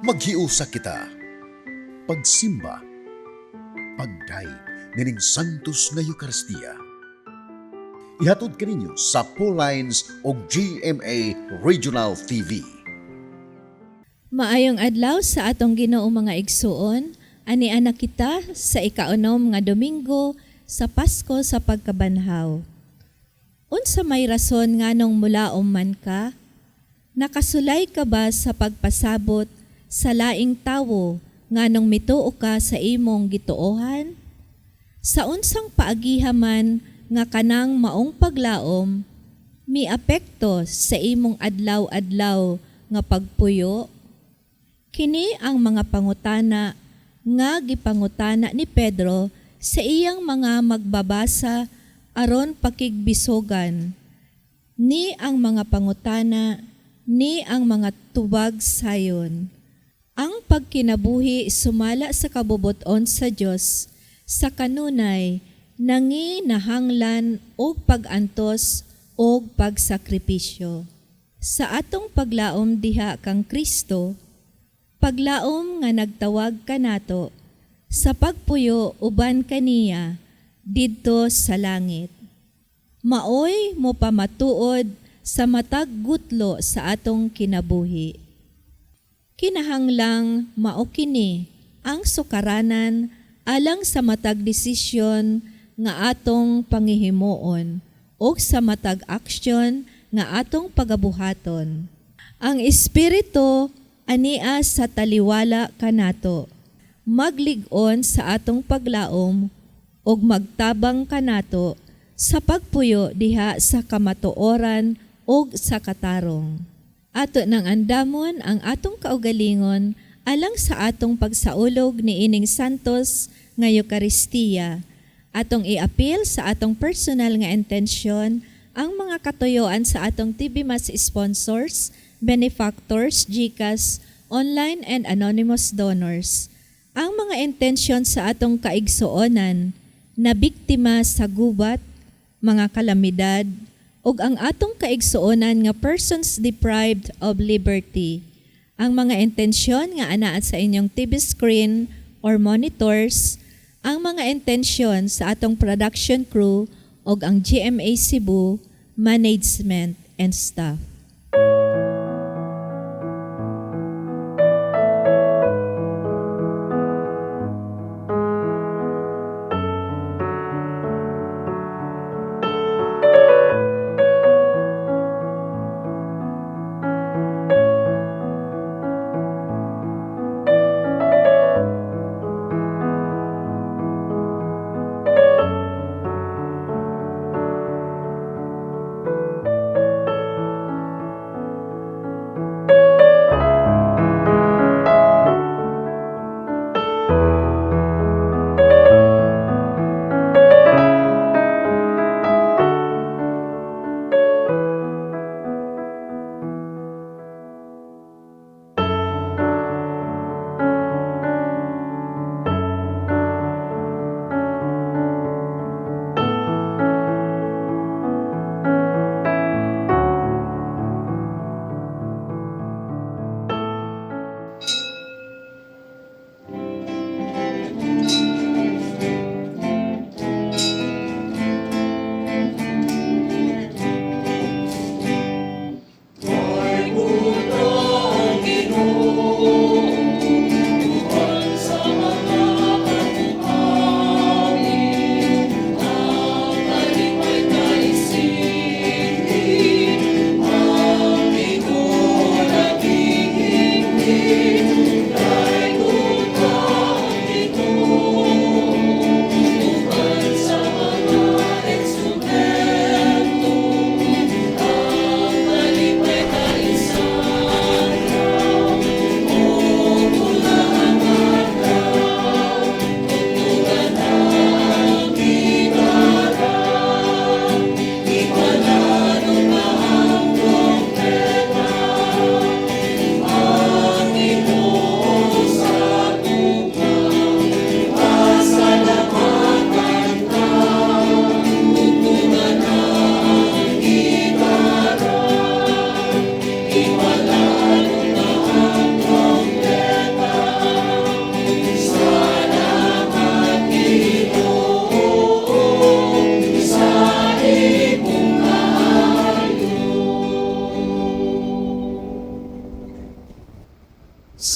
Maghiusa kita. Pagsimba. Pagdayeg nining Santos nga Eukaristiya. Ihatod kaninyo sa Lines og GMA Regional TV. Maayong adlaw sa atong Ginoo, mga igsuon. Ani ana kita sa ikaunom nga Domingo sa Pasko sa Pagkabanhaw. Unsa may rason nganong mulaom man ka? Nakasulay ka ba sa pagpasabot sa laing tawo nganong mituo ka sa imong gituohan? Sa unsang paagiha man nga kanang maong paglaom miapekto sa imong adlaw-adlaw nga pagpuyo? Kini ang mga pangutana nga gipangutana ni Pedro sa iyang mga magbabasa aron pakigbisugan. Ni ang mga pangutana, ni ang mga tubag sayon. Ang pagkinabuhi sumala sa kabubuton sa Dios sa kanunay nanginahanglan og pag-antos og pagsakripisyo. Sa atong paglaom diha kang Kristo, paglaom nga nagtawag kanato sa pagpuyo uban kaniya didto sa langit, maoy mo pamatuod sa matag gutlo sa atong kinabuhi. Kinahanglang mao kini ang sukaranan alang sa matag desisyon nga atong pangihimuon o sa matag aksyon nga atong pagabuhaton. Ang Espiritu ania sa taliwala kanato, maglig-on sa atong paglaom ug magtabang kanato sa pagpuyo diha sa kamatuoran ug sa katarong. Ato nang andamon ang atong kaugalingon alang sa atong pagsaulog ni ining Santos nga Eukaristiya. Atong iapil sa atong personal nga intensyon ang mga katuyoan sa atong TV Mass sponsors, benefactors, GCash, online and anonymous donors. Ang mga intensyon sa atong kaigsuonan na biktima sa gubat, mga kalamidad, ug ang atong kaigsuonan nga persons deprived of liberty. Ang mga intensyon nga anaa sa inyong TV screen or monitors, ang mga intensyon sa atong production crew ug ang GMA Cebu management and staff.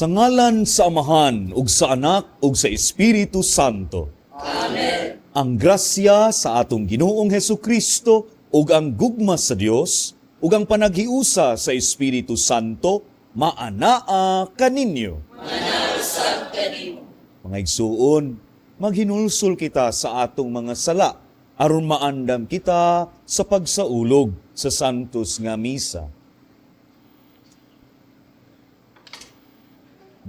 Sa ngalan sa Amahan ug sa Anak ug sa Espiritu Santo. Amen. Ang grasya sa atong Ginoong Hesukristo ug ang gugma sa Dios ug ang panaghiusa sa Espiritu Santo maanaa kaninyo. Mga igsuon, maghinulsol kita sa atong mga sala aron maandam kita sa pagsaulog sa Santos nga Misa.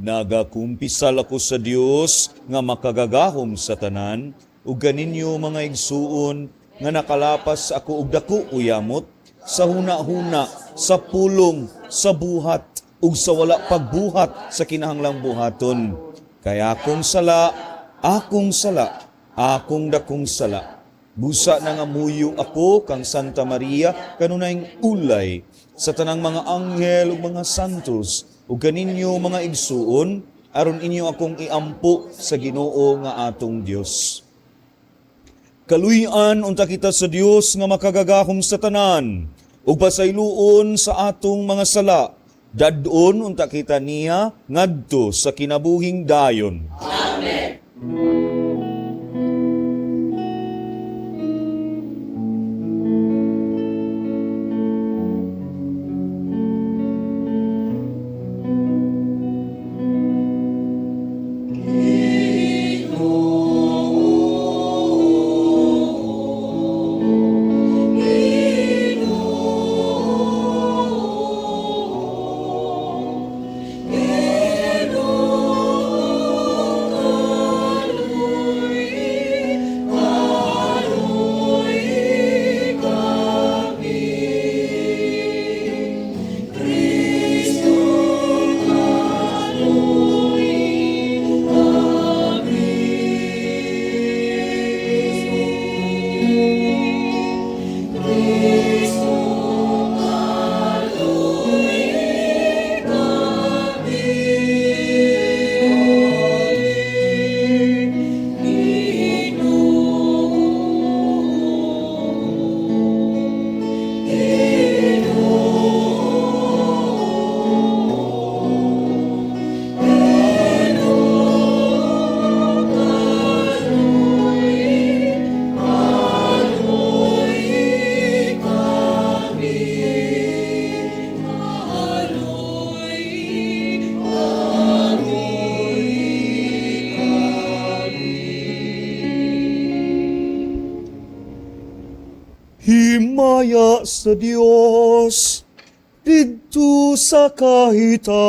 Nagakumpisal ako sa Dios nga makagagahom sa tanan ug kaninyo mga igsuon nga nakalapas ako og dako uyamot sa huna-huna, sa pulong, sa buhat ug sa wala pagbuhat sa kinahanglang buhaton. Kay akong sala, akong sala, akong dakong sala. Busa na nga muyo ako kang Santa Maria kanunayng ulay sa tanang mga anghel ug mga santos ug kaninyo mga igsuon aron inyo akong iampo sa Ginoo nga atong Dios. Kaluy-an unta kita sa Dios nga makagagahom sa tanan ug pasayloon sa atong mga sala. Dad-on unta kita niya ngadto sa kinabuhing dayon. Amen. Himaya sa Dios didto sa kahitasan.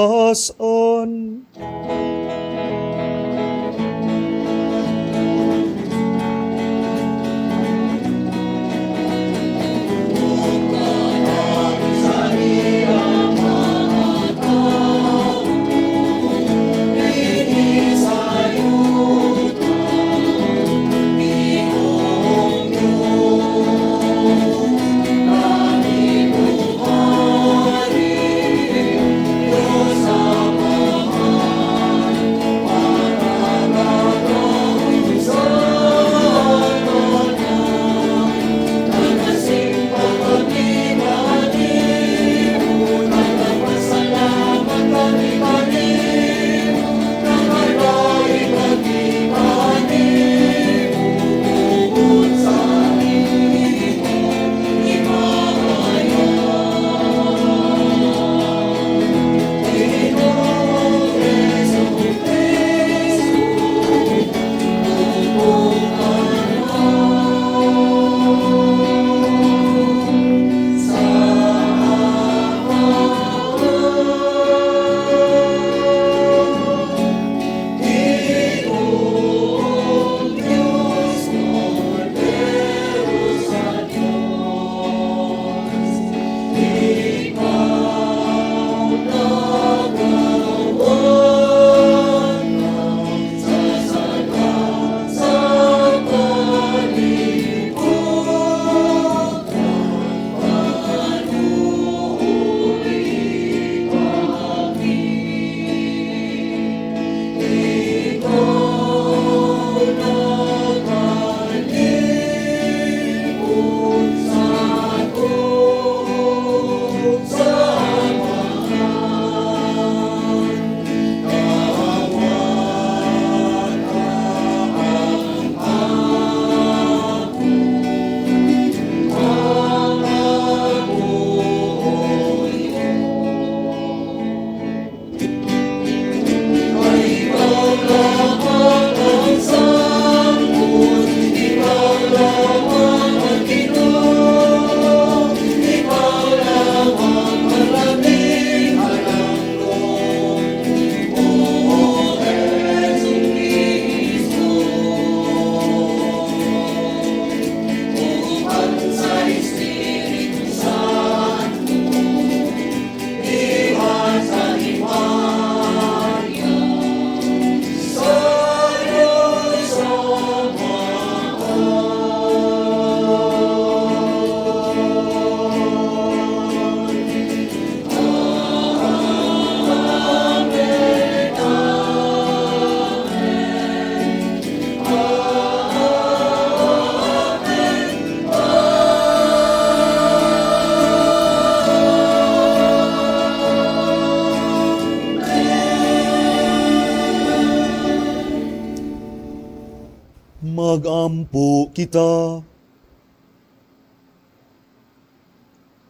Magampo kita.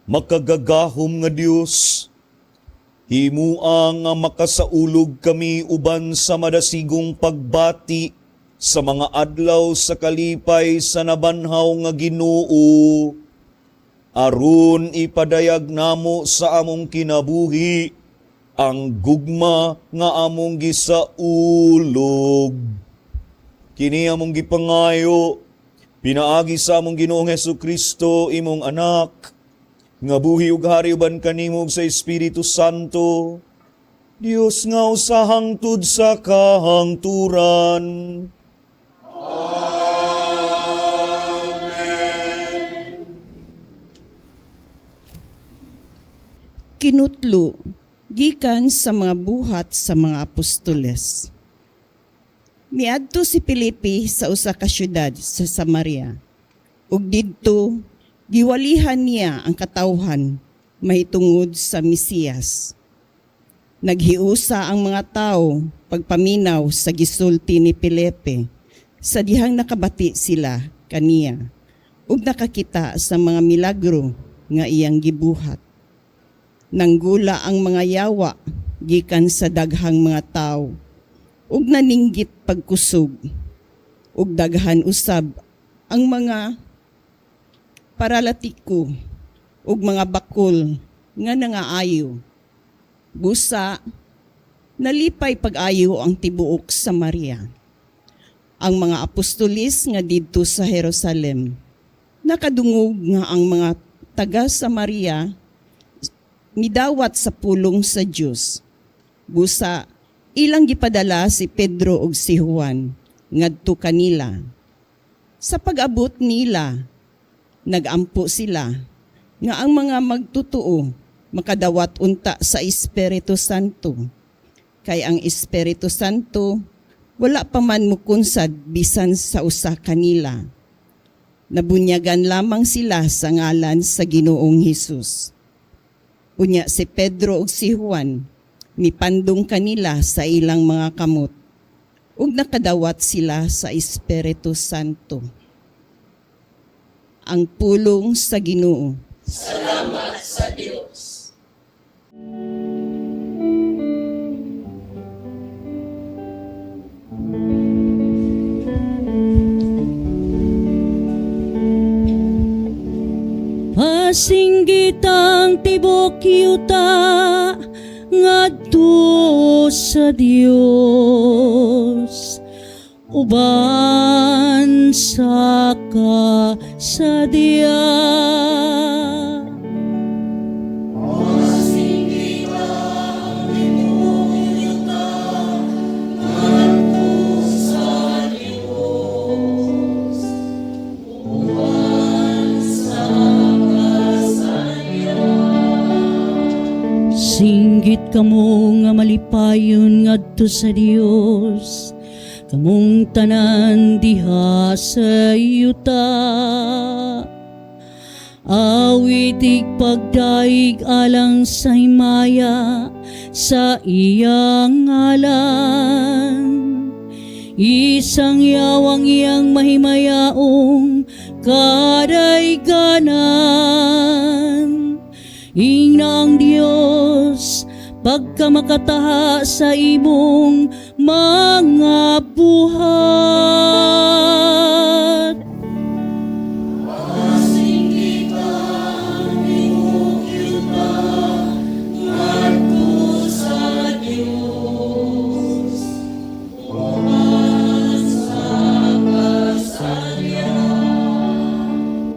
Makagagahom nga Dios, himua nga makasaulog kami uban sa madasigong pagbati sa mga adlaw sa kalipay sa nabanhaw nga Ginoo, aron ipadayag namo sa among kinabuhi ang gugma nga among gisaulog. Kini among gipangayo pinaagi sa among Ginoong Hesukristo, imong anak, nga buhi ug hari uban kanimo sa Espiritu Santo, Dios nga usa hangtod sa kahangturan. Amen. Kinutlo gikan sa mga buhat sa mga apostoles. Miadto si Felipe sa usa ka syudad sa Samaria. Ug didto giwalihan niya ang katawhan mahitungod sa Mesiyas. Naghiusa ang mga tao pagpaminaw sa gisulti ni Felipe sa dihang nakabati sila kaniya ug nakakita sa mga milagro nga iyang gibuhat. Nanggula ang mga yawa gikan sa daghang mga tao ug naninggit pagkusog, ug daghan usab ang mga paralatiko ug mga bakol nga nangaayo. Busa nalipay pag-ayo ang tibuok Samaria. Ang mga apostolis nga didto sa Jerusalem nakadungog nga ang mga taga Samaria midawat sa pulong sa Dios. Busa ilang gipadala si Pedro ug si Juan ngadto kanila. Sa pag-abot nila, nagampo sila nga ang mga magtutuo makadawat unta sa Espiritu Santo. Kay ang Espiritu Santo wala pa man mukunsad bisan sa usa kanila. Nabunyagan lamang sila sa ngalan sa Ginoong Hesus. Unya si Pedro ug si Juan mipandong kanila sa ilang mga kamot ug nakadawat sila sa Espiritu Santo. Ang pulong sa Ginoo. Salamat sa Dios. Pasinggitang tibok yuta ngadto sa Dios, uban sa kasadya. Singgit kamo nga malipayon ngadto sa Dios, kamong tanan diha sa yuta. Awitig pagdaig alang sa himaya sa iyang ngalan. Isang yawang iyang mahimayaong kadayganan. Ingna ang Dios pagkamakataha sa imong mga buhat.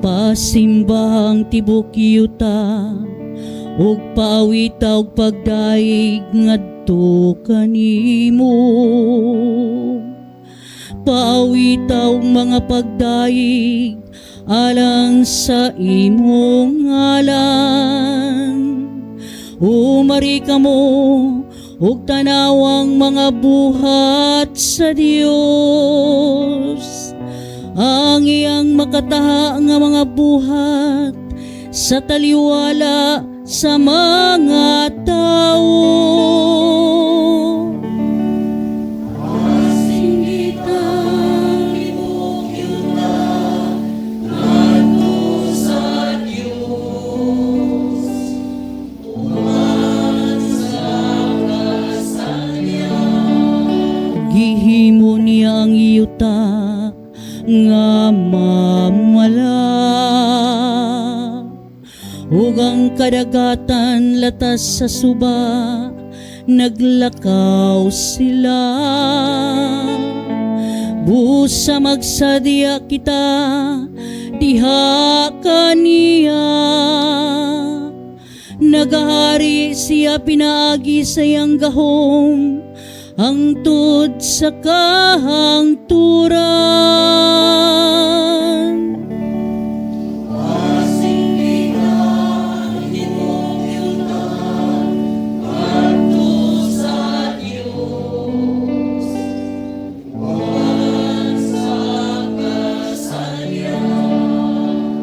Pasimbahang tibok yuta ug paawita og pagdaig ngadto kanimo. Paawita og mga pagdaig alang sa imong ngalan. Umari kamo ug tanawang mga buhat sa Dios, ang iyang makataha nga mga buhat sa taliwala sa mga tao. Gihimo niya ang yuta nga mamala, ug ang kadagatan latas sa suba, naglakaw sila. Busa magsadya kita diha kaniya. Nagahari siya pinaagi sa iyang gahom hangtod sa kahangturan.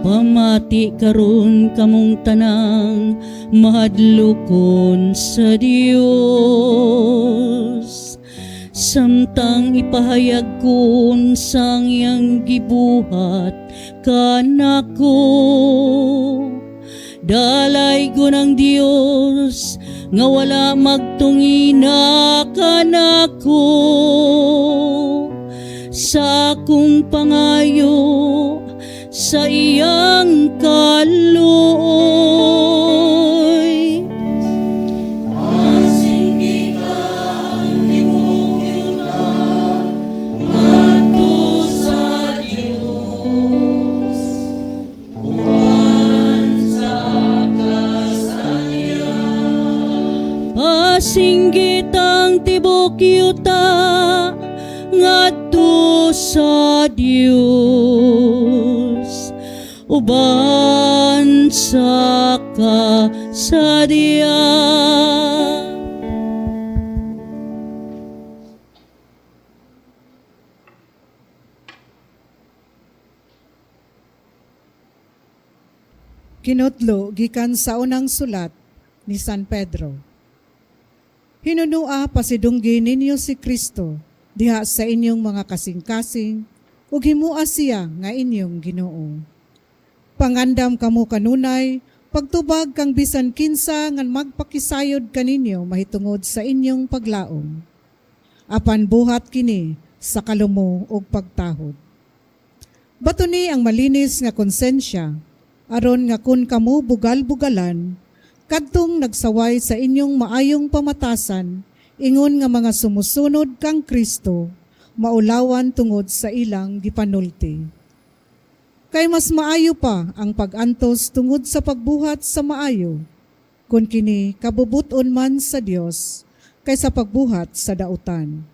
Pamati karon kamong tanang mahadlokon sa Dios, samtang ipahayag ko unsa ang iyang gibuhat kanako. Dalay ko ng Dios nga wala magtungina kanako. Sa akong pangayo sa iyang kaluoy. Pasinggit ang tibok yuta ngadto sa Dios, uban sa kasadya. Kinutlo gikan sa unang sulat ni San Pedro. Hinunua pasidunggi ninyo si Kristo diha sa inyong mga kasing-kasing ug himua siya nga inyong Ginoo. Pangandam kamo kanunay pagtubag kang bisan kinsa nga magpakisayod kaninyo mahitungod sa inyong paglaom. Apan buhat kini sa kalumo ug pagtahod. Batuni ang malinis nga konsensya aron nga kun kamo bugal-bugalan, kadtong nagsaway sa inyong maayong pamatasan, ingon nga mga sumusunod kang Kristo, maulawan tungod sa ilang gipanulti. Kay mas maayo pa ang pag-antos tungod sa pagbuhat sa maayo, kun kini kabubuton man sa Dios, kaysa pagbuhat sa dautan.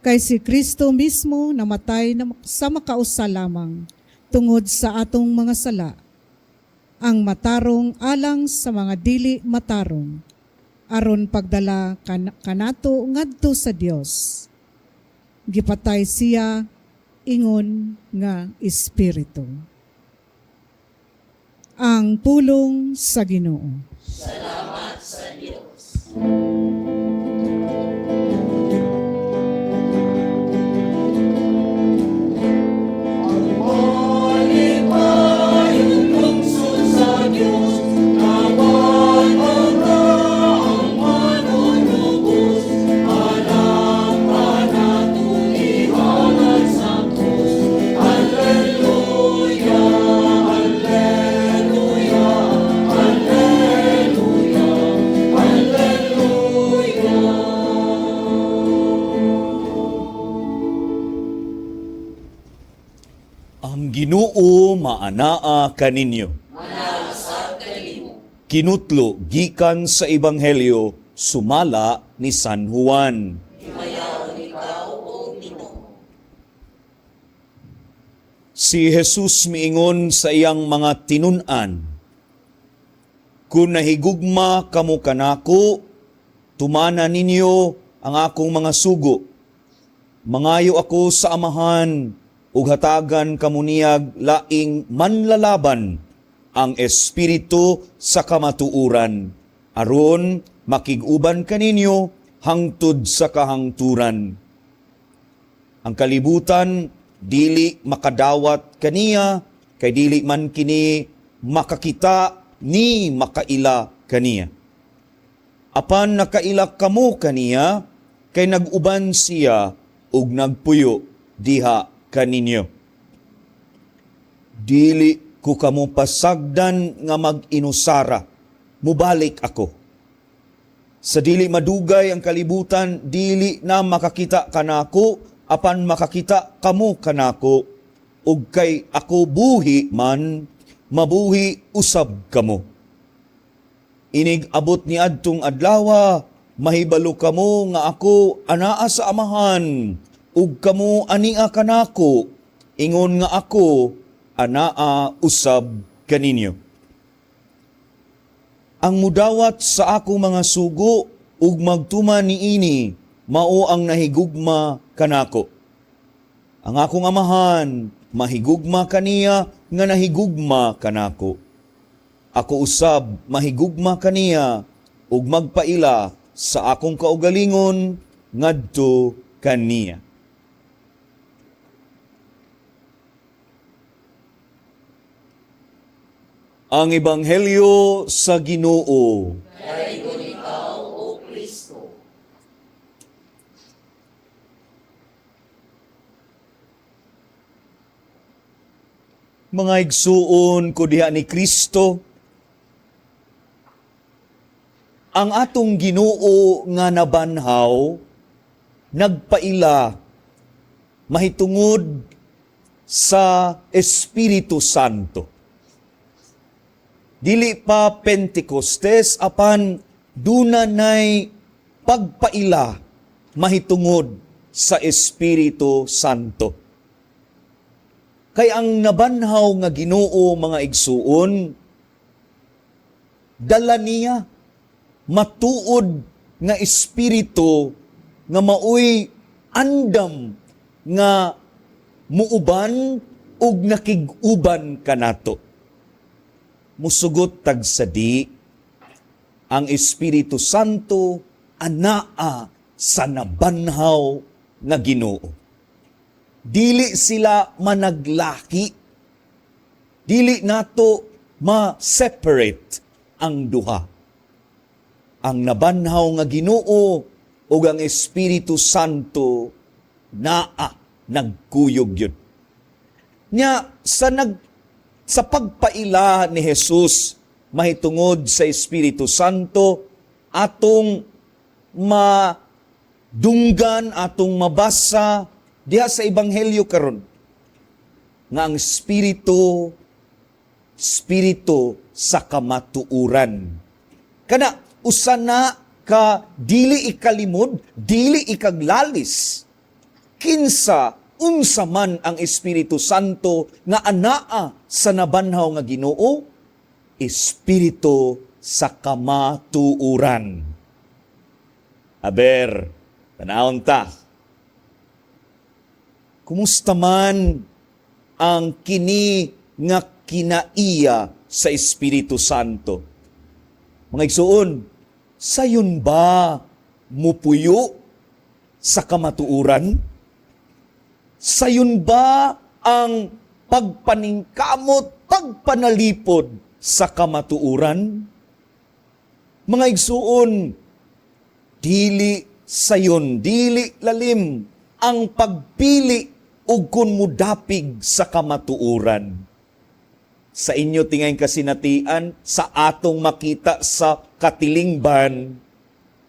Kay si Kristo mismo namatay na sa makausa lamang tungod sa atong mga sala, ang matarong alang sa mga dili matarong, aron pagdala kanato ngadto sa Dios. Gipatay siya ingon nga espiritu. Ang pulong sa Ginoo. Salamat sa Dios. Ang Ginoo maanaa kaninyo. Kinutlo gikan sa Ebanghelyo sumala ni San Juan. Si Jesus miingon sa iyang mga tinun-an, "Kung nahigugma kamo kanako, tumana ninyo ang akong mga sugo. Mangayo ako sa Amahan, ug hatagan kamo niyag laing manlalaban, ang Espiritu sa kamatuoran, aron makig-uban kaninyo hangtod sa kahangturan. Ang kalibutan dili makadawat kaniya, kay dili man kini makakita ni makaila kaniya. Apan nakaila kamo kaniya, kay nag-uban siya ug nagpuyo diha kaninyo. Dili ko kamo pasagdan nga mag-inusara, mubalik ako. Sa dili madugay ang kalibutan, dili na makakita kanako, apan makakita kamo kanako, ug kay ako buhi man, mabuhi usab kamo. Inig abot ni adtong adlawa, mahibalo kamo nga ako anaa sa Amahan, ug kamo ania kanako, ingon nga ako anaa usab kaninyo. Ang mudawat sa ako mga sugo ug magtuman niini, mao ang nahigugma kanako. Ang akong Amahan mahigugma kaniya nga nahigugma kanako. Ako usab mahigugma kaniya ug magpaila sa akong kaugalingon ngadto kaniya. Ang Ebanghelyo sa Ginoo. Daygon ikaw, O Kristo. Mga igsuon ko diha ni Kristo, ang atong Ginoo nga nabanhaw nagpaila mahitungod sa Espiritu Santo. Dili pa Pentecostes apan duna nay pagpaila mahitungod sa Espiritu Santo. Kay ang nabanhaw nga Ginoo, mga igsuon, dala niya matuod nga espiritu nga maoy andam nga muuban ug nakig-uban kanato. Musugot tagsadi ang Espiritu Santo anaa sa nabanhaw nga Ginoo. Dili sila managlaki. Dili nato ma-separate ang duha. Ang nabanhaw nga Ginoo ug ang Espiritu Santo naa nagkuyog yun. Nya sa pagpaila ni Jesus mahitungod sa Espiritu Santo, atong madunggan, atong mabasa diha sa Ebanghelyo karon nga ang Espiritu, Espiritu sa kamatuoran. Kana usa na ka dili ikalimod, dili ikaglalis. Kinsa unsa man ang Espiritu Santo nga anaa sa nabanhaw nga Ginoo, Espiritu sa kamatuoran. Aber, tanawon ta. Kumusta man ang kini nga kinaiya sa Espiritu Santo? Mga igsuon, sayon ba mupuyo sa kamatuoran? Sayon ba ang pagpaningkamot, pagpanalipod sa kamatuoran? Mga igsuon, dili sayon, dili lalim ang pagpili ug kun mudapig sa kamatuoran. Sa inyo tingay kasinatian, sa atong makita sa katilingban,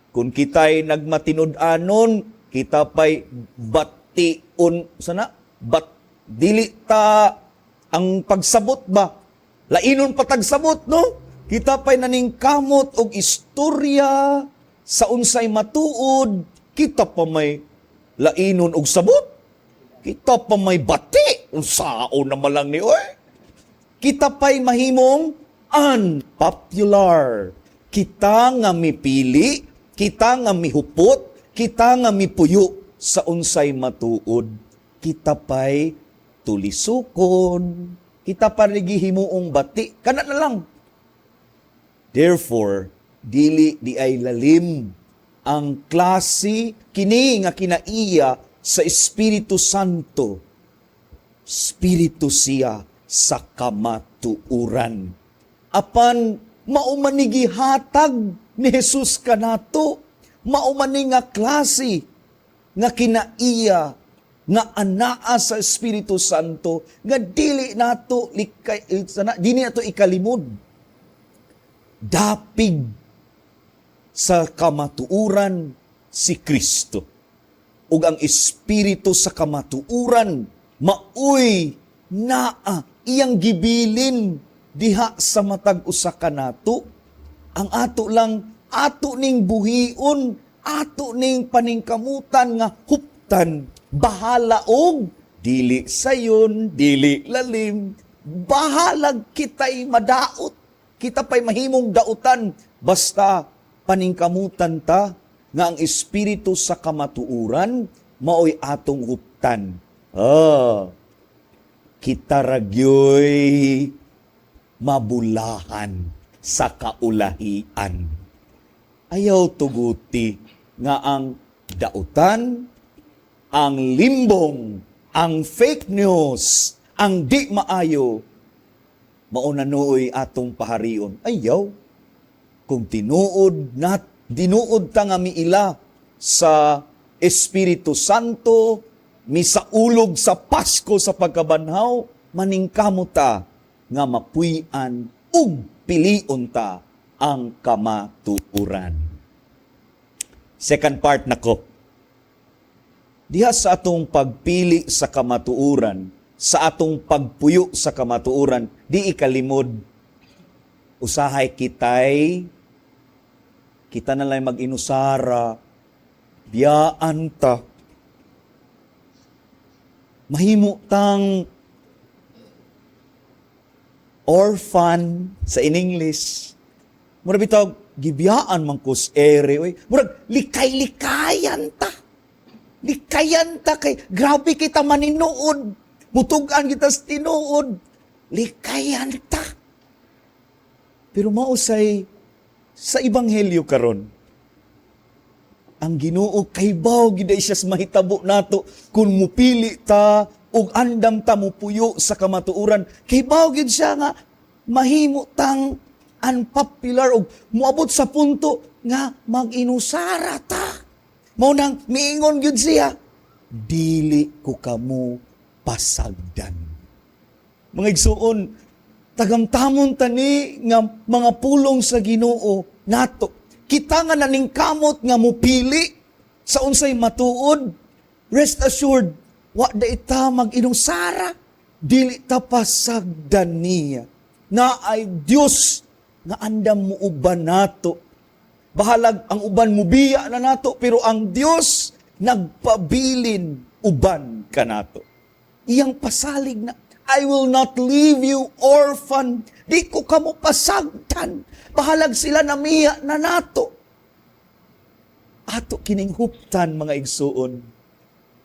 kung kita'y nagmatinud-anon, kita pa'y bation, sana? Bat, dili ta ang pagsabot ba? Lainon patagsabot, no? Kita pa'y naningkamot og istorya sa unsay matuod, kita pa may lainon og sabot. Kita pa may bati, unsaon na malang ni oy. Kita pa'y mahimong unpopular. Kita nga mipili, kita nga mihupot, kita nga mipuyo sa unsay matuod. Kita pa'y tulisukon, kita pa gihimuong bati, kana na lang. Therefore, dili di ay lalim ang klase kini nga kinaiya sa Espiritu Santo. Espiritu siya sa kamatuoran. Apan maumanigi hatag ni Jesus kanato, maumani nga klase nga kinaiya nga anaa sa Espiritu Santo nga dili nato likay, dili nato ikalimod. Dapig sa kamatuoran si Kristo. Ug ang Espiritu sa kamatuoran maoy naa iyang gibilin diha sa matag usa kanato. Ang ato lang, ato ning buhion, ato ning paningkamutan nga huptan, bahala og dili sayon, dili lalim, bahalag kita'y madaot, kita pa'y mahimong dautan, basta paningkamutan ta nga ang Espiritu sa kamatuoran maoy atong huptan. Kita ragyoy mabulahan sa kaulahian. Ayaw tuguti nga ang dautan, ang limbong, ang fake news, ang di maayo, mauna nooy atong paharion. Ayaw. Kung tinuod na, dinuod ta nga miila sa Espiritu Santo, misaulog sa Pasko sa pagkabanhaw, maningkamot ta nga mapuy-an ug pilion ta ang kamatuoran. Second part nako. Diha sa atong pagpili sa kamatuoran, sa atong pagpuyo sa kamatuoran, di ikalimod, usahay kitay, kita na lang mag-inusara, biyaan ta. Mahimo tang orphan sa in English. Murag bitaw, gibiyaan man kus ere, oy. Murag likay-likayan ta. Likayan ta kay grabe kita maninuod. Mutugan kita sa tinuod. Likayan ta. Pero mausay sa ebanghelyo karon, ang Ginoo kaybaw gid siya sa mahitabo nato kung mupili ta ug andam ta mupuyo sa kamatuoran. Kaybaw gid siya nga mahimo tang unpopular ug moabot sa punto nga mag-inusara ta. Mao nang miingon gyud siya, dili ko kamo pasagdan. Mga igsuon, tagamtamon tani nga mga pulong sa Ginoo nato. Kita nga naningkamot nga mupili sa unsay matuod, rest assured, wa da ita mag-inusara, dili ta pasagdan niya. Na ay Dios nga andam mo uban nato. Bahalag ang uban mubiya na nato, pero ang Dios nagpabilin uban kanato. Iyang pasalig na, I will not leave you orphan. Di ko kamo pasagdan. Bahalag sila namiya na nato. Ato kining huptan, mga igsuon.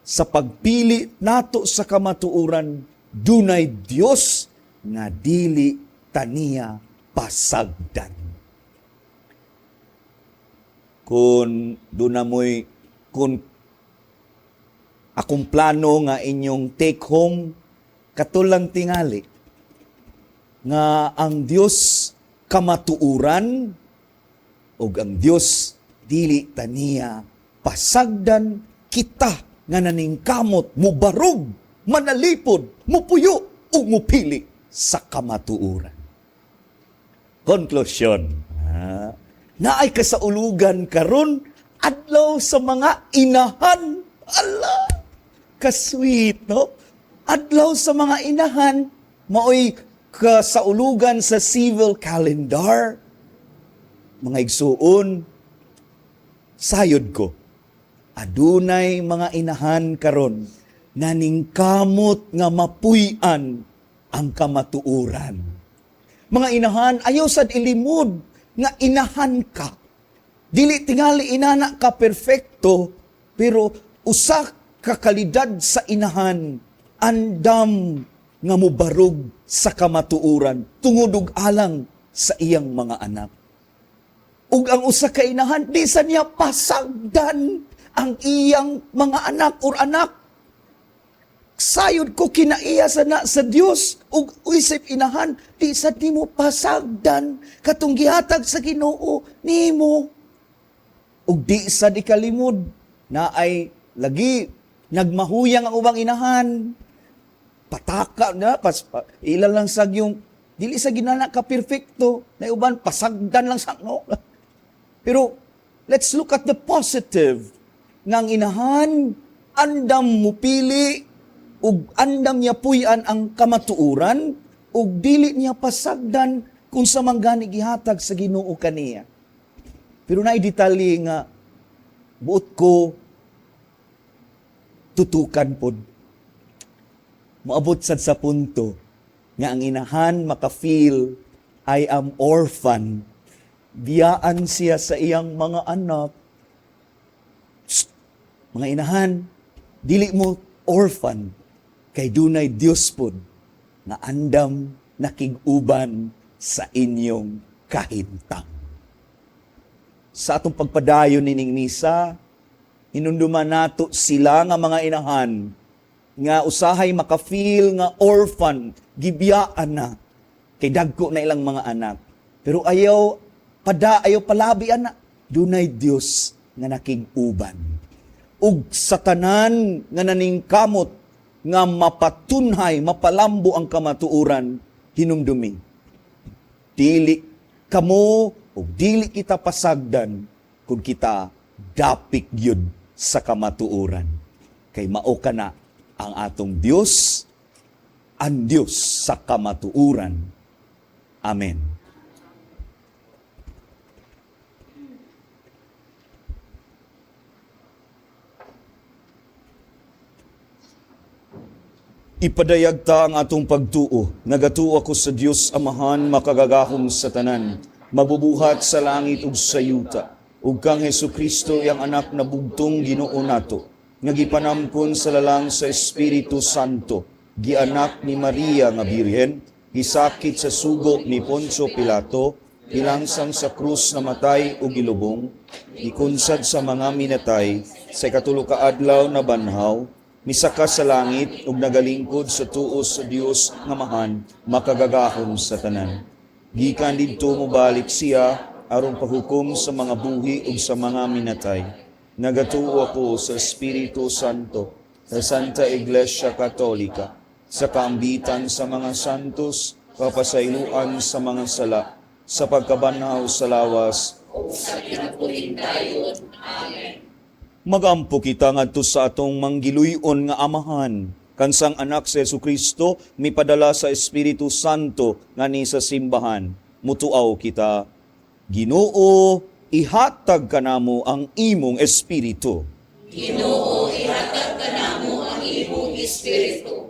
Sa pagpili nato sa kamatuoran, dunay Dios nga dili taniya pasagdan. Kung duna mo'y, kung akong plano nga inyong take home, katulang tingali nga ang Dios kamatuoran ug ang Dios dili taniya pasagdan, kita nga naningkamot mubarog, manalipod, mupuyo ug mupili sa kamatuoran. Konklusyon. Naay kasaulugan karon, adlaw sa mga inahan. Ala, kasweet, no? Adlaw sa mga inahan, maoy kasaulugan sa civil calendar. Mga igsuon, sayod ko, adunay mga inahan karon naningkamot nga mapuy-an ang kamatuoran. Mga inahan, ayaw sad ilimod nga inahan ka. Dili tingali inana ka perfecto, pero usa ka kalidad sa inahan, andam nga mubarog sa kamatuoran tungod ug alang sa iyang mga anak. Ug ang usa ka inahan, di sa niya pasagdan ang iyang mga anak or anak. Sayod ko kinaiya sa na sa Dios ug isip inahan, di sa nimo pasagdan katong gihatag sa Ginoo nimo. Ug di sa di kalimod na ay Lagi nagmahuyang ang ubang inahan. Pataka na pas, pa, ilan lang sag yung dili sa ginana ka perfecto na uban pasagdan lang sa no. Pero let's look at the positive. Nga ang inahan andam mupili ug andam niya puy-an ang kamatuoran ug dili niya pasagdan kung sa manggani gihatag sa Ginoo kaniya. Pero naay detalye nga buot ko tutukan pod. Moabot sad sa punto nga ang inahan maka-feel, "I am orphan." Biyaan siya sa iyang mga anak. Psst! Mga inahan, dili mo orphan kay dunay Dios pod nga andam nakig-uban sa inyong kahintang. Sa atong pagpadayon nining misa, hinumduman nato sila nga mga inahan nga usahay maka-feel nga orphan, gibiyaan na kay dagko na ilang mga anak. Pero ayaw pada, ayaw palabi ana, dunay Dios nga nakig-uban. Ug sa tanan nga naningkamot nga mapatunhay, mapalambo ang kamatuoran, hinumdumi. Dili kamo ug dili kita pasagdan kung kita dapik gyud sa kamatuoran. Kay mao kana ang atong Dios, ang Dios sa kamatuoran. Amen. Ipadayag ta ang atong pagtuo. Nagatuo ako sa Dios Amahan, makagagahom sa tanan, mabubuhat sa langit ug sa yuta, ug kang Hesukristo, iyang anak na bugtong Ginoo nato, nga gipanamkon sa lalang sa Espiritu Santo, gianak ni Maria nga Birhen, gisakit sa sugo ni Poncio Pilato, gilangsang sa krus, namatay ug gilubong, gikunsad sa mga minatay, sa ikatulo ka adlaw nabanhaw, misaka sa langit ug nagalingkod sa tuo sa Dios nga Amahan, makagagahom sa tanan. Gikan didto mobalik siya aron paghukom sa mga buhi ug sa mga minatay. Nagatuo ako sa Espiritu Santo, sa Santa Iglesia Katolika, sa kaambitan sa mga santos, kapasayloan sa mga sala, sa pagkabanhaw sa lawas, Magampo kita ngadto sa atong manggiluyon nga Amahan, kansang anak sa Hesukristo mipadala sa Espiritu Santo ngani sa simbahan. Mutuaw kita. Ginoo, ihatag kanamo ang imong espiritu. Ginoo, ihatag kanamo ang imong espiritu.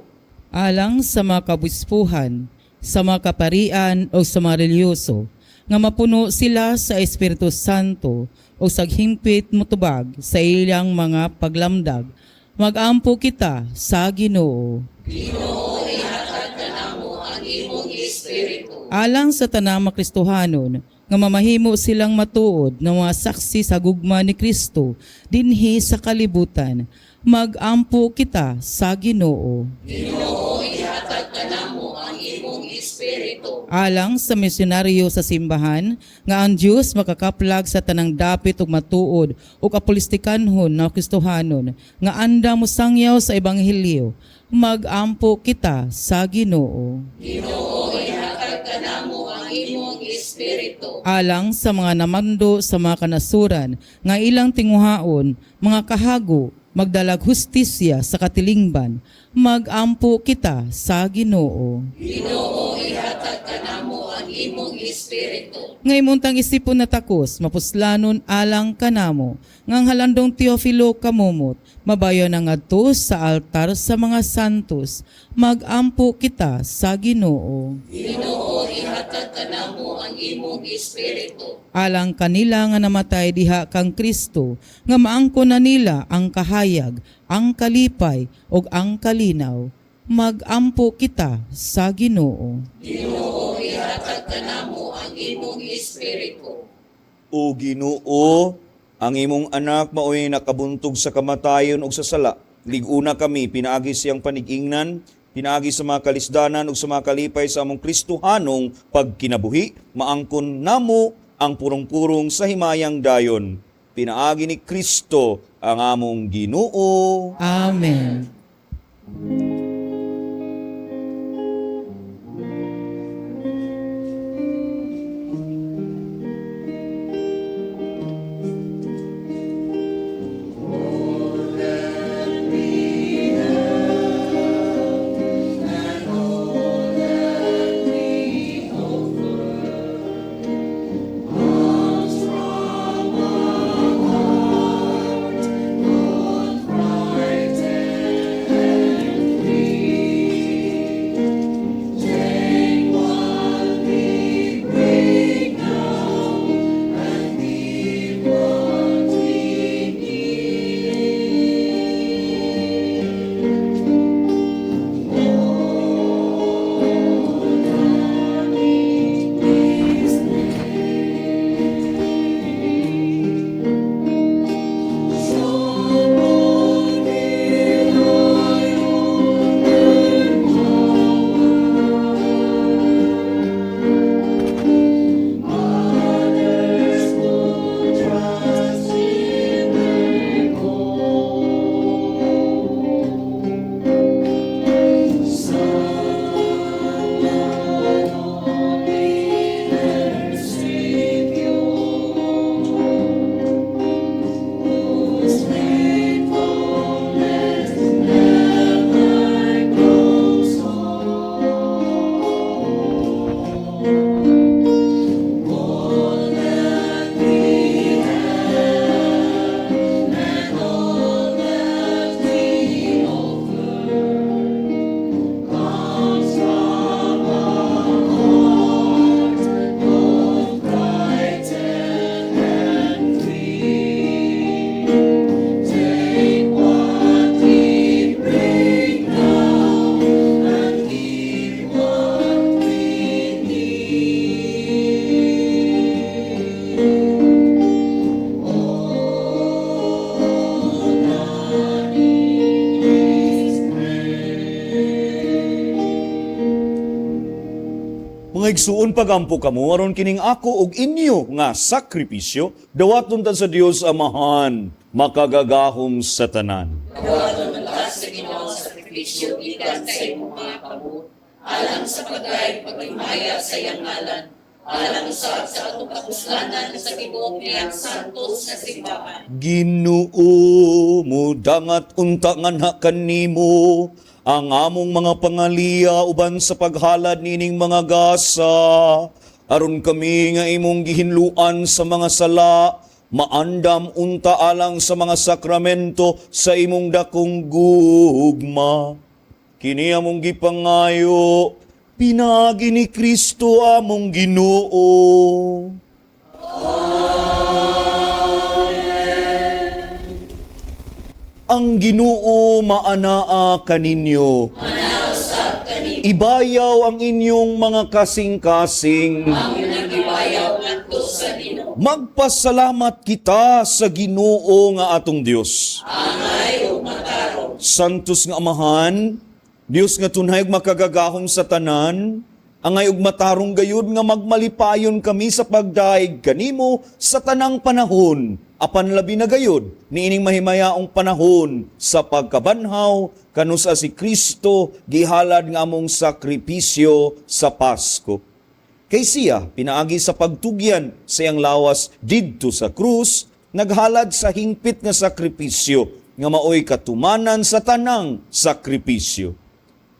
Alang sa mga kabispuhan, sa mga kaparian o sa mga relihiyoso, nga mapuno sila sa Espiritu Santo o sa hingpit mutubag sa ilang mga paglamdag. Magampo kita sa Ginoo. Ginoo, ihatag kanamo ang imong espiritu. Alang sa tanang Kristohanon, nga mamahimo silang matuod na mga saksi sa gugma ni Kristo dinhi sa kalibutan. Magampo kita sa Ginoo. Ginoo, ihatag kanamo ang imong espiritu. Alang sa misyonaryo sa simbahan, nga ang Dios makakaplag sa tanang dapit ug matuod ug apolistikanhon na Kristohanon nga andam mosangyaw sa ebanghelyo. Magampo kita sa Ginoo. Ginoo, ihatag kanamo ang imong espiritu. Alang sa mga namando sa mga kanasuran nga ilang tinguhaon mga kahago magdalag hustisya sa katilingban. Magampo kita sa Ginoo. Ginoo, ihatag kanamo ang imong espiritu. Ngayon tang isipon na takos, mapuslanon alang kanamo, ngang halandong Teofilo kamumot, mabayo na ngadto sa altar sa mga santos, magampo kita sa Ginoo. Ginoo, ihatag kanamo ang imong espiritu. Alang kanila nga namatay diha kang Kristo, nga maangko na nila ang kahayag, ang kalipay, ug ang kalinaw. Magampo kita sa Ginoo. Ginoo, ihatag kanamo ang imong espiritu. O Ginoo, ang imong anak maoy nakabuntog sa kamatayon ug sa sala. Lig-una kami pinaagi siyang panigingnan, pinaagi sa mga kalisdanan ug sa mga kalipay sa among Kristohanong pagkinabuhi, maangkon namo ang purong-purong sa himayang dayon. Pinaagi ni Kristo ang among Ginoo. Amen. Mga igsuon, pagampo kamo aron kining ako ug inyo nga sakripisyo dawaton ta sa Dios Amahan, makagagahom sa tanan. Dawaton unta sa Ginoo ang sakripisyo gikan sa imong mga kamot, alang sa pagdayeg paghimaya sa iyang ngalan, alang usab sa atong kapuslanan sa tibuok niyang santos nga simbahan. Ginoo, mudangat unta nganha kanimo ang among mga pangaliya uban sa paghalad nining mga gasa, aron kami nga imong gihinluan sa mga sala, maandam unta alang sa mga sakramento sa imong dakong gugma. Kini among gipangayo, pinaagi ni Kristo among Ginoo. Ang Ginoo maanaa kaninyo. Ibayaw ang inyong mga kasing-kasing. Magpasalamat kita sa Ginoo nga atong Dios. Santos nga Amahan, Dios nga tunay ug makagagahom sa tanan, angay ug matarong gayud nga magmalipayon kami sa pagdaig kanimo sa tanang panahon, apan labi na gayud niining mahimayaong panahon sa pagkabanhaw kanusa si Kristo gihalad nga among sakripisyo sa Pasko. Kay siya, pinaagi sa pagtugyan sa iyang lawas didto sa krus, naghalad sa hingpit nga sakripisyo nga maoy katumanan sa tanang sakripisyo.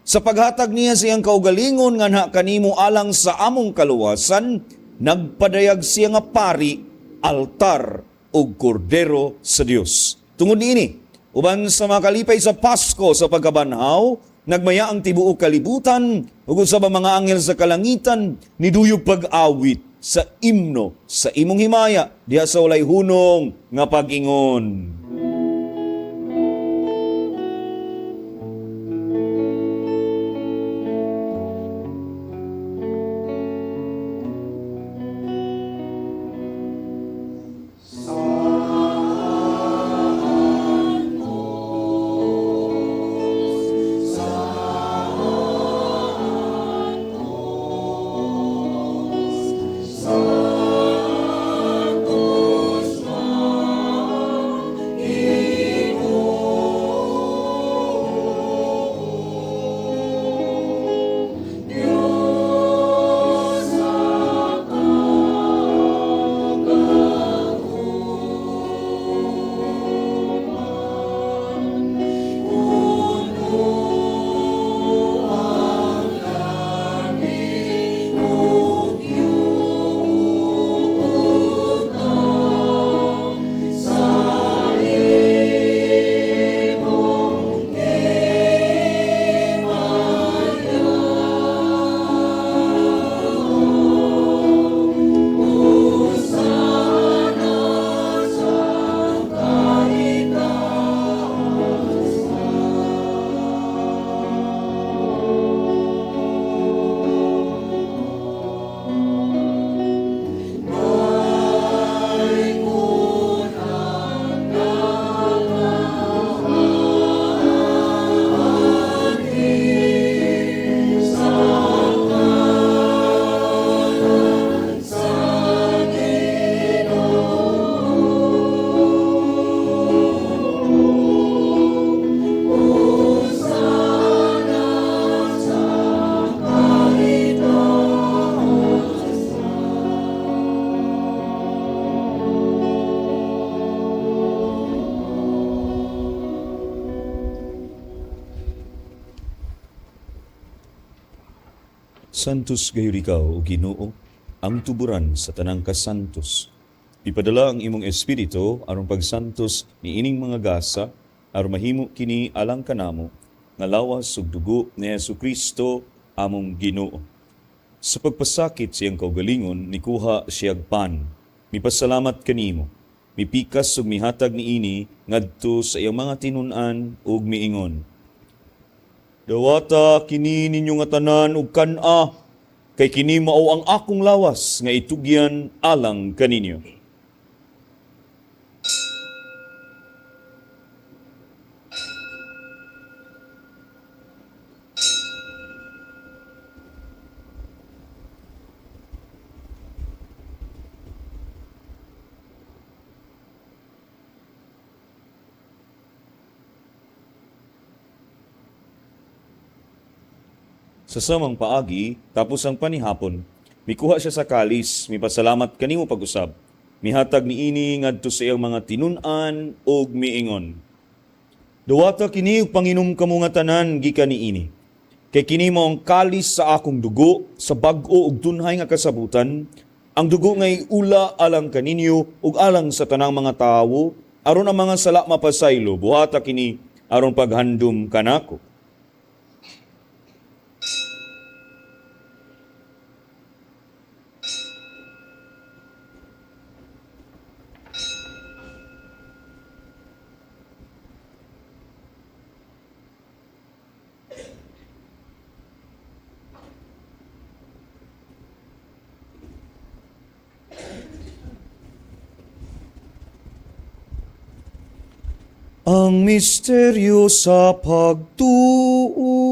Sa paghatag niya sa iyang kaugalingon nga na kanimo alang sa among kaluwasan, nagpadayag siya nga pari, altar ug kordero sa Dios. Tungod niini, uban sa mga kalipay sa Pasko sa pagkabanhaw, nagmaya ang tibuok kalibutan ug usab ang mga anghel sa kalangitan niduyog pag-awit sa imno sa imong himaya diha sa walay hunong nga pag-ingon. Santos gayud ikaw, o Ginoo, ang tuburan sa tanang kasantos. Ipadala ang imong espiritu aron pagsantos niining mga gasa aron mahimo kini alang kanamo nga lawas ug dugo ni Hesukristo among Ginoo. Sa pagpasakit sa iyang kaugalingon, nikuha siyag pan. Mipasalamat kanimo. Mipikas ug mihatag niini ngadto sa iyang mga tinun-an ug miingon: Dawata kini ninyo nga tanan ug kan-a, kay kini mao ang akong lawas nga itugyan alang kaninyo. Sa samang paagi, tapos ang panihapon, mikuha siya sa kalis, mipasalamat kanimo pag-usab. Mihatag niini ngadto sa iyang mga tinun-an ug miingon: Duwata kini ug panginom kamo nga tanan gikan niini. Kay kini mao ang kalis sa akong dugo sa bag-o ug tunhay nga kasabutan, ang dugo nga iula alang kaninyo ug alang sa tanang mga tawo, aron ang mga sala mapasaylo. Buhata kini aron paghandom kanako. Ang misteryo sa pagtuo.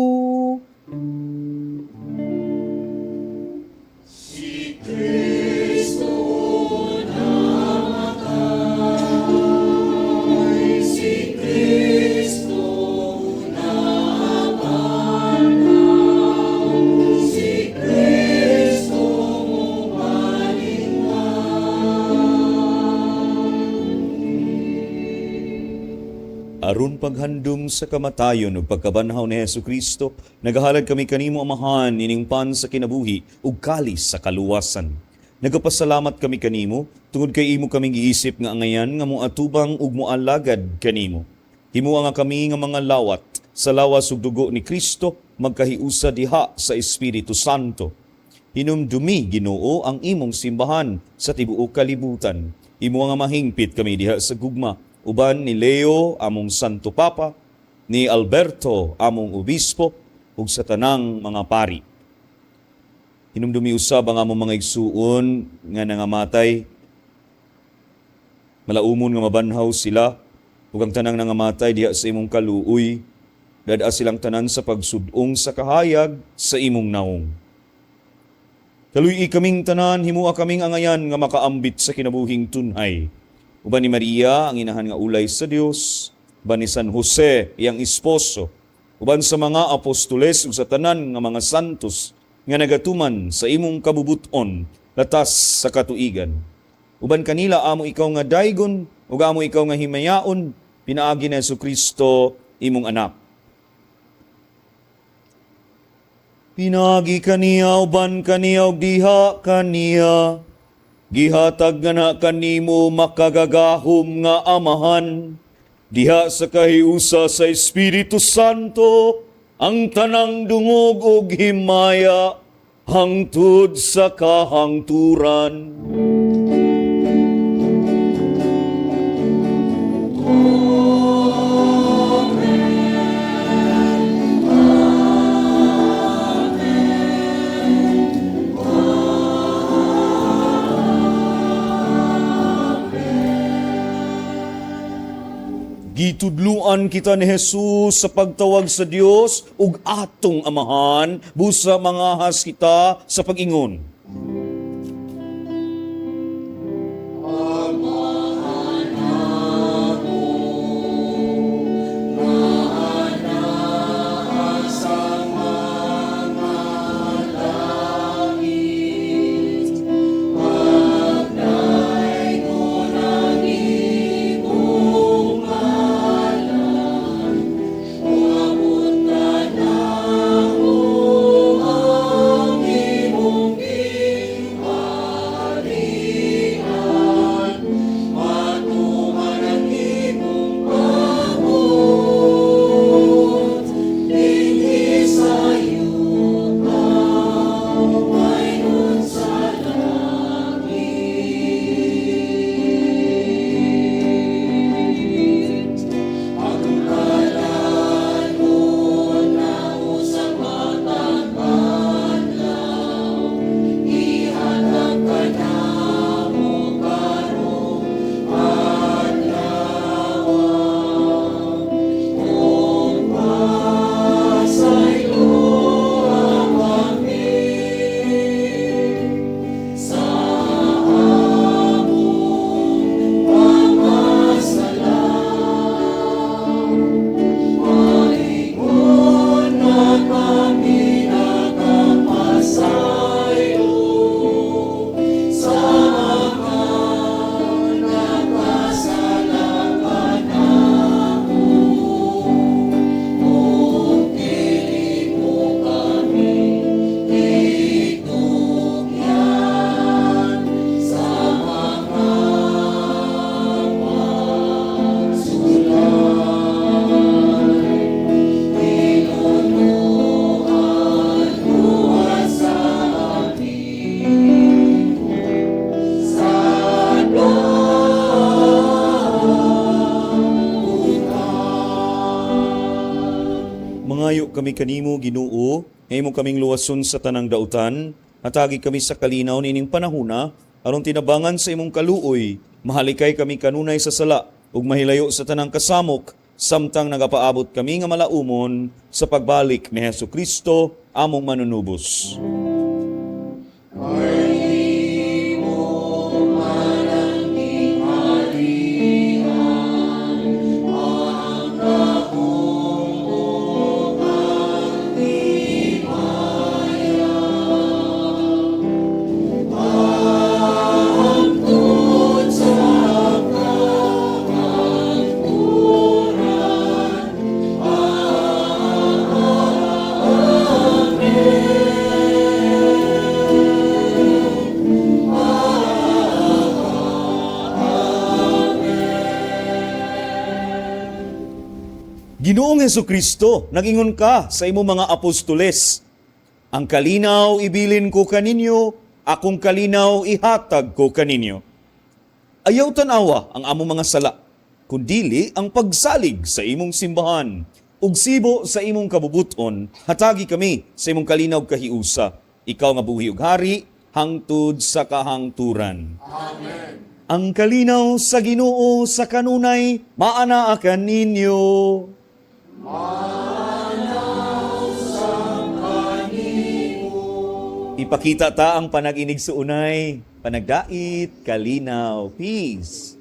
Aron paghandom sa kamatayon ug pagkabanhaw ni Hesukristo, nagahalad kami kanimo, Amahan, ining pan sa kinabuhi ug kalis sa kaluwasan. Nagapasalamat kami kanimo tungod kay imo kaming giisip nga angayan nga moatubang ug moalagad kanimo. Himoa nga kami nga mga lawat sa lawas ug dugo ni Kristo magkahiusa diha sa Espiritu Santo. Hinumdumi, Ginoo, ang imong simbahan sa tibuok kalibutan. Himoa nga mahingpit kami diha sa gugma uban ni Leo among Santo Papa, ni Alberto among Obispo, ug sa tanang mga pari. Hinumdumi usab ang among mga igsuon nga nangamatay. Malaumon nga mabanhaw sila, ug ang tanang nangamatay diha sa imong kaluoy, dad-a silang tanan sa pagsud-ong sa kahayag sa imong naong. Kaluy-i kaming tanan, himua kaming angayan nga makaambit sa kinabuhing tunhay. Uban ni Maria, ang inahan nga ulay sa Dios, uban ni San Jose, iyang esposo, uban sa mga apostoles ug sa tanan nga mga santos nga nagatuman sa imong kabubuton latas sa katuigan. Uban kanila amo ikaw nga daygon ug amo ikaw nga himayaon, pinaagi ni Hesukristo imong anak. Pinaagi kaniya, uban kaniya ug diha kaniya, gihatag nga na kanimo makagagahom nga Amahan, diha sa kahiusa sa Espiritu Santo, ang tanang dungog ug himaya, hangtod sa kahangturan. Gitudluan kita ni Jesus sa pagtawag sa Dios ug atong Amahan, busa mangahas kita sa pag-ingon. Mangayo kami kanimo, Ginoo, nga imo kaming luwason sa tanang dautan, hatagi kami sa kalinaw nining panahuna, aron tinabangan sa imong kaluoy, mahalikay kami kanunay sa sala, ug mahilayo sa tanang kasamok, samtang nagapaabot kami nga malaumon sa pagbalik ni Hesus Kristo, among manunubos. Ginoong Hesukristo, nagingon ka sa imong mga apostoles. Ang kalinaw ibilin ko kaninyo, akong kalinaw ihatag ko kaninyo. Ayaw tanawa ang among mga sala, kundili ang pagsalig sa imong simbahan. Ug sibo sa imong kabubuton, hatagi kami sa imong kalinaw kahiusa. Ikaw nga buhi ug hari, hangtod sa kahangturan. Ang kalinaw sa Ginoo sa kanunay, maanaa kaninyo. Ipakita ta ang panag-inig sa unay, panagdait, kalinaw, peace.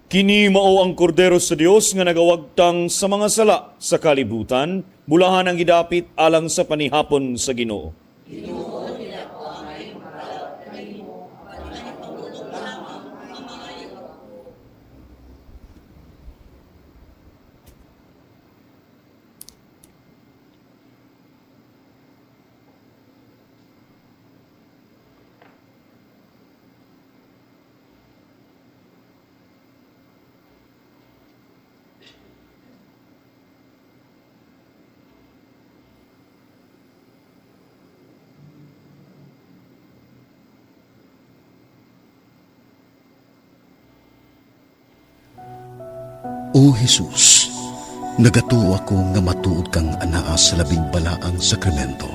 Kini mao ang kordero sa Dios nga nagawagtang sa mga sala sa kalibutan, bulahan ang gidapit alang sa panihapon sa Ginoo. O Jesus, nagatuo ako nga matuod kang anaa sa labing balaang sakramento.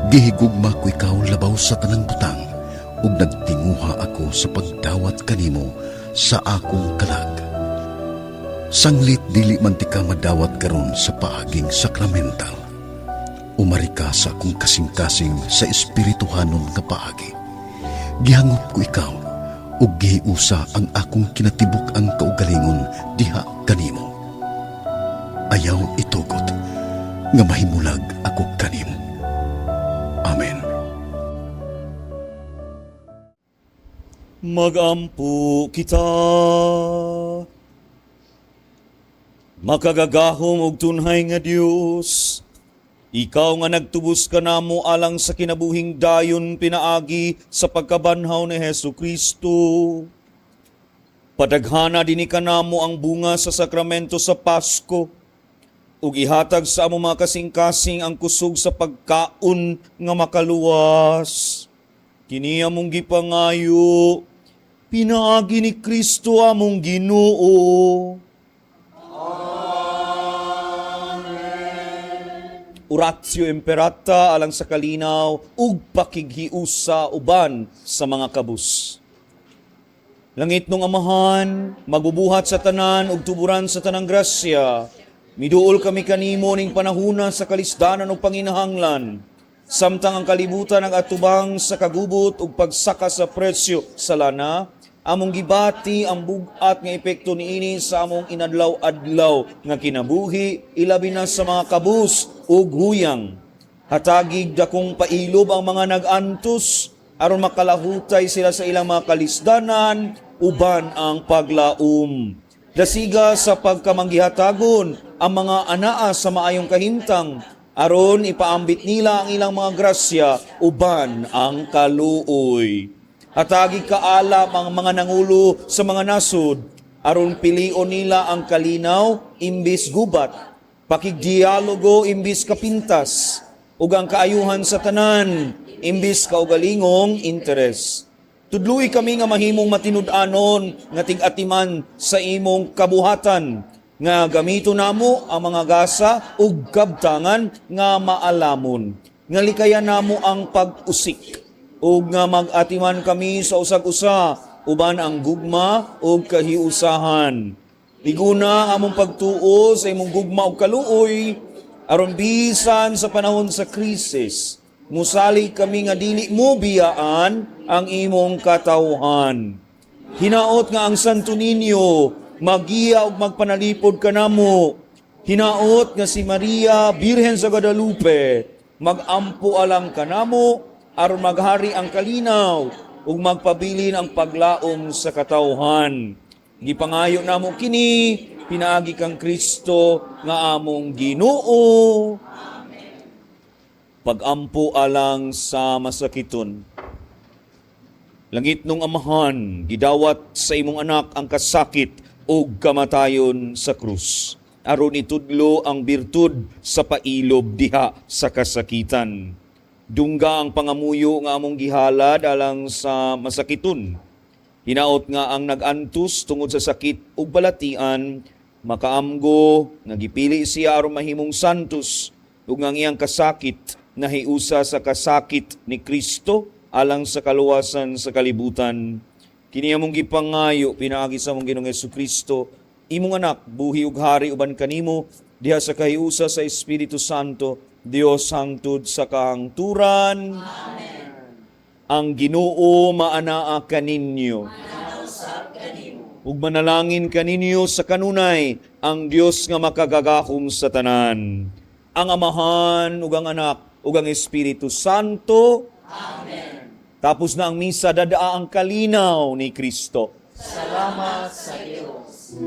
Gihigugma ko ikaw labaw sa tanang butang ug nagtinguha ako sa pagdawat kanimo sa akong kalag. Sanglit dili man tika madawat karon sa paaging sakramental. Umari ka sa akong kasing-kasing sa espirituhanon nga paagi. Gihangop ko ikaw ug gihiusa ang akong kinatibuk ang kaugalingon diha kanimo. Ayaw itugot nga mahimulag ako kanimo. Amen. Magampo kita. Makagagahom og tunhay nga Dios, ikaw nga nagtubos kanamo alang sa kinabuhing dayon pinaagi sa pagkabanhaw ni Hesu Kristo. Padaghana dinhi kanamo ang bunga sa sakramento sa Pasko, ug ihatag sa among mga kasing-kasing ang kusog sa pagkaon nga makaluwas. Kini among gipangayo pinaagi ni Kristo among Ginoo. Oratio Imperata alang sa kalinaw ug pakighiusa uban sa mga kabus. Langit nung Amahan, magbubuhat sa tanan ug tuburan sa tanang grasya. Miduol kami kanimo ning panahuna sa kalisdanan ug panginahanglan. Samtang ang kalibutan ang atubang sa kagubot ug pagsaka sa presyo sa lana, among gibati ang bug-at nga epekto niini sa among inadlaw-adlaw nga kinabuhi, ilabi na sa mga kabus ug huyang. Hatagig dakong pailob ang mga nag-antos aron makalahutay sila sa ilang mga kalisdanan uban ang paglaum. Dasiga sa pagkamanggihatagon ang mga anaa sa maayong kahimtang aron ipaambit nila ang ilang mga grasya uban ang kaluoy. Hatagi kaalam ang mga nangulo sa mga nasod aron pilion nila ang kalinaw imbis gubat, pakigdialogo imbis kapintas, ug ang kaayuhan sa tanan imbis kaugalingong interes. Tudloi kami nga mahimong matinud-anon nga tig-atiman sa imong kabuhatan, nga gamito namo ang mga gasa ug kabtangan nga maalamon, nga likayan namo ang pag-usik, ug nga mag-atiman kami sa usag-usa uban ang gugma ug kahiusahan. Liguna ang among pagtuo sa imong gugma ug kaluoy, aron bisan sa panahon sa krisis, musalig kami nga dili mo biyaan ang imong katawhan. Hinaot nga ang Santo Niño magiya ug magpanalipod kanamo. Hinaot nga si Maria Birhen sa Guadalupe magampo alang kanamo aron maghari ang kalinaw ug magpabilin ang paglaom sa katawhan. Gipangayo namo kini pinaagi kang Kristo nga among Ginoo. Pagampo alang sa masakiton. Langit nung Amahan, gidawat sa imong anak ang kasakit ug kamatayon sa krus. Aron itudlo ang birtud sa pailob diha sa kasakitan. Dungga ang pangamuyo nga among gihalad alang sa masakiton. Hinaot nga ang nag-antos tungod sa sakit ug balatian, makaamgo nga gipili siya aron mahimong santos ug ang iyang kasakit nahiusa sa kasakit ni Kristo alang sa kaluwasan sa kalibutan. Kini among gipangayo pinaagi sa among Ginoong Hesukristo, imong anak, buhi ug hari uban kanimo diha sa kahiusa sa Espiritu Santo, Dios hangtod sa kahangturan. Amen. Ang Ginoo maanaa kaninyo. Ug manalangin kaninyo sa kanunay ang Dios nga makagagahom sa tanan, ang Amahan ug ang Anak ug ang Espiritu Santo. Amen. Tapos na ang misa, dadaa ang kalinaw ni Kristo. Salamat sa Dios.